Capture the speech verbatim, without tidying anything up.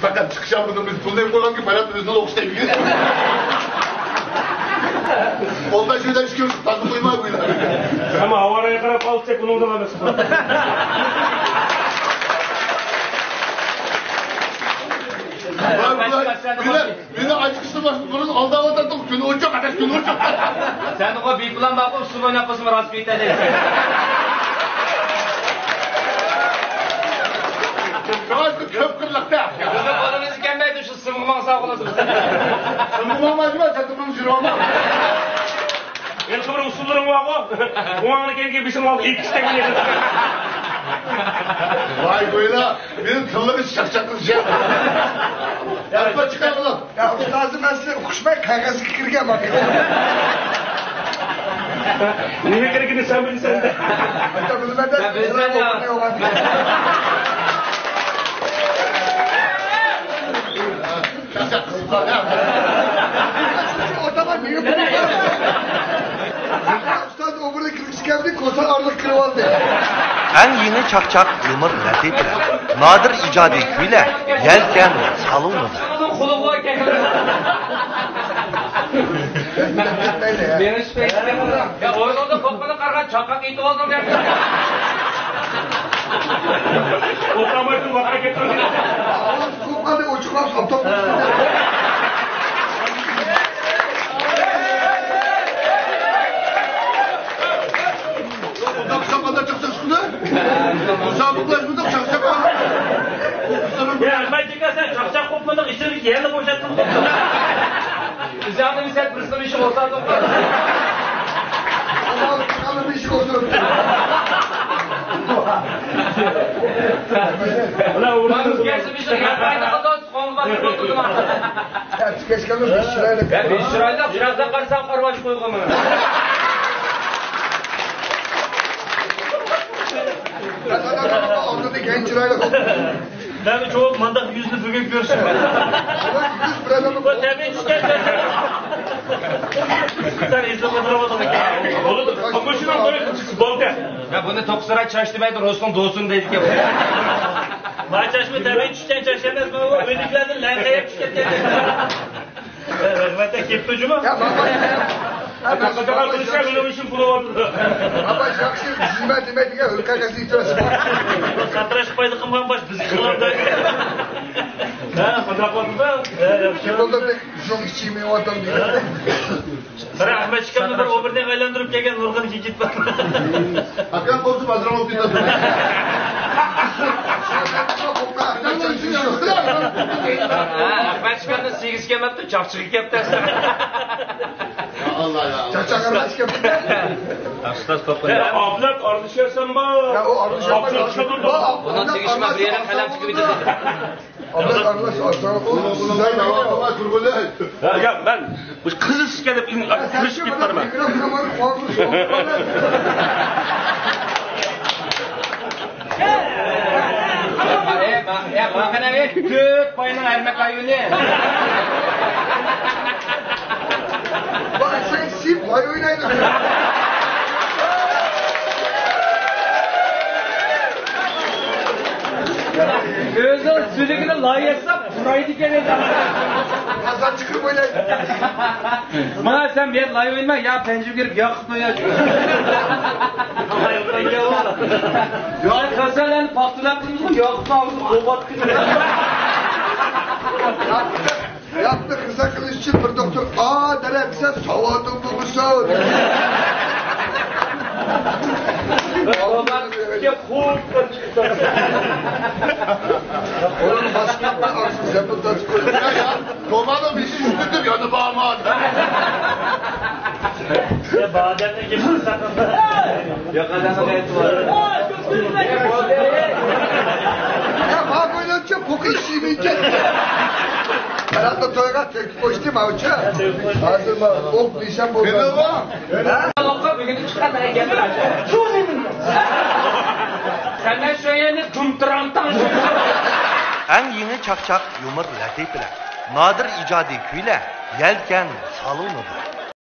پەقەت چىقىش ئالدىدا بىز پۇلنى قويغانكى پەقەت ئۆزىنى ئوقۇش دەيدىكەن. قولدا شۇنداق ئىككى يۈز تازا قويماي قويدى. ئەمما ھاۋارايغا قاراپ ئالساق ئۇنىڭدىن ئەمەس. مېنى ئاچقۇچتا باشقا بۇرۇن ئالداۋاتاتتىڭ، كۈن ئوچۇق، ئاداش كۈن ئوچۇق. سەندىغۇ بىپلان بارغۇ، ئۇسسۇل ئويناپ قويسىمۇ راست بېيىتەلەيسەن. شۇڭا كۆپ قىرلىقتا. بىزنىڭ قولىمىز كەلمەيدۇ، شۇ سىمغا ماڭسا بولىدۇ. سىمغا ماڭمايدۇ، سەتىقىڭ يۈرۈۋالما. ھېلىقى بىر ئۇسۇللىرىڭ بارغۇ. ئوڭۇڭنى كەينىگە بېشىڭنى ئالدى ئېكىشتەك. ۋاي، بويلا. مېنى تىللىغىچە چاقچاق قىلىشى. يارپا چىقار ئۇلار. يا، ئۇستازىم، مەن سىلەر ئۇقۇشماي قەغەزگە كىرگەن بار. نېمە كىرگىنى سەن بىلىسەن. ئاتا بىلمەدى. يا، بىلسەن يا. چاقچاق قىلسا. ئۇستاز ئوبرا كىرگۈچ كەلدى، كوسا ئارىلىق كىرىۋالدى. ئەڭ يېڭى چاقچاق يۇمۇر لەتىپىلەر، نادىر ئىجادىي كۈيلەر يەلكەن سالونىدا. يا، ئورنۇڭدا قوپقىنى قارىغان چاقاق ئېيتىۋالدىڭ دەپ. ئولتۇرمايتۇرۇپ ۋاقىت كەتتىڭ. قوپقاندا ئوچۇقلاپ قاپتۇ. ئۇنداق قىلساڭ قانداق چاقچاق چىقىدۇ؟ مۇسابىقىلەشمىدۇق، چاقچاق قىلدۇق. يا، ئەمما جېكە، سەن چاقچاق قوپمىدىڭ، ئىچىدىكى يەرنى بوشاتتىڭ. ئۆزۈڭنى سەن بىرسىنىڭ ئىشىغا ئولتۇردۇڭ. ئۇلار ئۇرۇشۇپ كەلسە، بىز ياتمايدىغان قولغا باسىپ ئولتۇردۇم. يا، چىرايلىق. يا، بىز چىرايلىق، چىرايلىق قارىسام، قارىۋاش قويغىنى. ئالدىدا كەينى چىرايلىق. مەن چوغۇپ مانداق يۈزنى بۈگۈن كۆرسۇن. يۈز بىر ئادەم. بۇ تەبىئىي چۈشكەن. سەن ئېسىلىپ ئولتۇرۇۋاتىدىكەن. بولىدۇ. مۇشۇنىڭ بىر بولدى. يا، بۇنى توققۇز ئاي چاچ دېمەيدۇ، رۇسنىڭ دوسۇن دەيدىكەن. ما چاچمۇ تەبىئىي چۈشكەن چاچ ئەمەس، بۇ ئۆيدىكىلەردىن لەڭ قېيىپ چۈشۈپ كەتكەن. رەھمەت، كېپتۇ جۇما. يا، بابا، يا. قاچاققا قىلىشقا مېنىڭ ئىشىم بولۇۋاتىدۇ. بابا، ياخشى، بىزمە دېمەيدىغان ھۆل قەغەزنى ئېيتىۋەتسىڭ. ساتىراشقا پايدا قىلمىغان باش بىزگە قىلغان. ھە، قانداق بولدى؟ ھە، ياخشى. بولدى، شۇنىڭ ئىچى مېڭىۋاتامدۇ. بىر ئەخمەت ئىكەمنى بىر ئوبېرنىڭ ئايلاندۇرۇپ كەلگەن نۇرغۇن يىگىت بار. ئاكام بولسا بازار بولۇپ كېتىدۇ. ئەخمەت ئىكەمنى سىيگىسى كەلمەپتۇ، چاقچىقى كەپتۇ. ئاللا يا. چاقچاق ئەخمەت ئىكەم. ئۇستاز توپا. يا، ئابلەت ئارىلىشىۋەرسەم بار. يا، ئۇ ئارىلىشىۋەرمەيدۇ. ئابلەت ئارىلىشىۋەرسەم بار. ئۇنىڭ تېگىشمە بىر يېرىم قەلەم چىقىپ كېتىدۇ. ئابلەت ئارىلىشىۋەرسەم، ئۇ سىزدە يوق. يا، يا، مەن بۇ قىزىشكە دەپ كىرىشىپ كېتىپ بارىمەن. مىكروفون بار، قورقۇنچ. ئە، ما-، ئە، ماقەنە، ئە، تۆت باينىڭ ئەرمەك ھايۋىنى. بۇ ئەسلى سىپ لاي ئوينايدۇ. ئۆزىنىڭ سۈلۈكىنى لاي ياساپ، پۇرايدىكەن ئەدەم. قازان چىقىرىپ ئوينايدۇ. مانا سەن بۇ يەردە لاي ئوينىما، يا پەنجىگە كىرىپ ياقۇتنى ئوينا. يا كاسالەرنى پاختىلاپ قىلىمىزغۇ، ياقۇتنى ئاغزىغا قوغاتقىن. ياقۇتنى خىزا قىلىش ئۈچۈن بىر دوختۇر، ئا، دەرەخ دېسە، ساۋاتىڭ بولمىسۇن. ئۇنىڭ باشقا بىر ئاغزىنى زەپىل تارتىپ قويدى. توماننىڭ بېشى شۈكۈتۈپ يانا بارما. يا، بادەمنى يېمىسەڭ. يا، قەدەمگە ئېيتىۋال. يا، ما بويلانچە پوكى شىمىنچە. قاراقتا تويغا تۆكۈپ قوشتى ماۋچە. ھازىر ما ئوق دېسەم بولمايدۇ. ھە؟ بۈگۈن چىققان گەپ. سەن شۇ يەرنى تۇمتۇرامتاڭ. ئەڭ يېڭى چاقچاق يۇمۇر لەتىپىلەر، نادىر ئىجادىي كۈيلەر يەلكەن سالونىدا.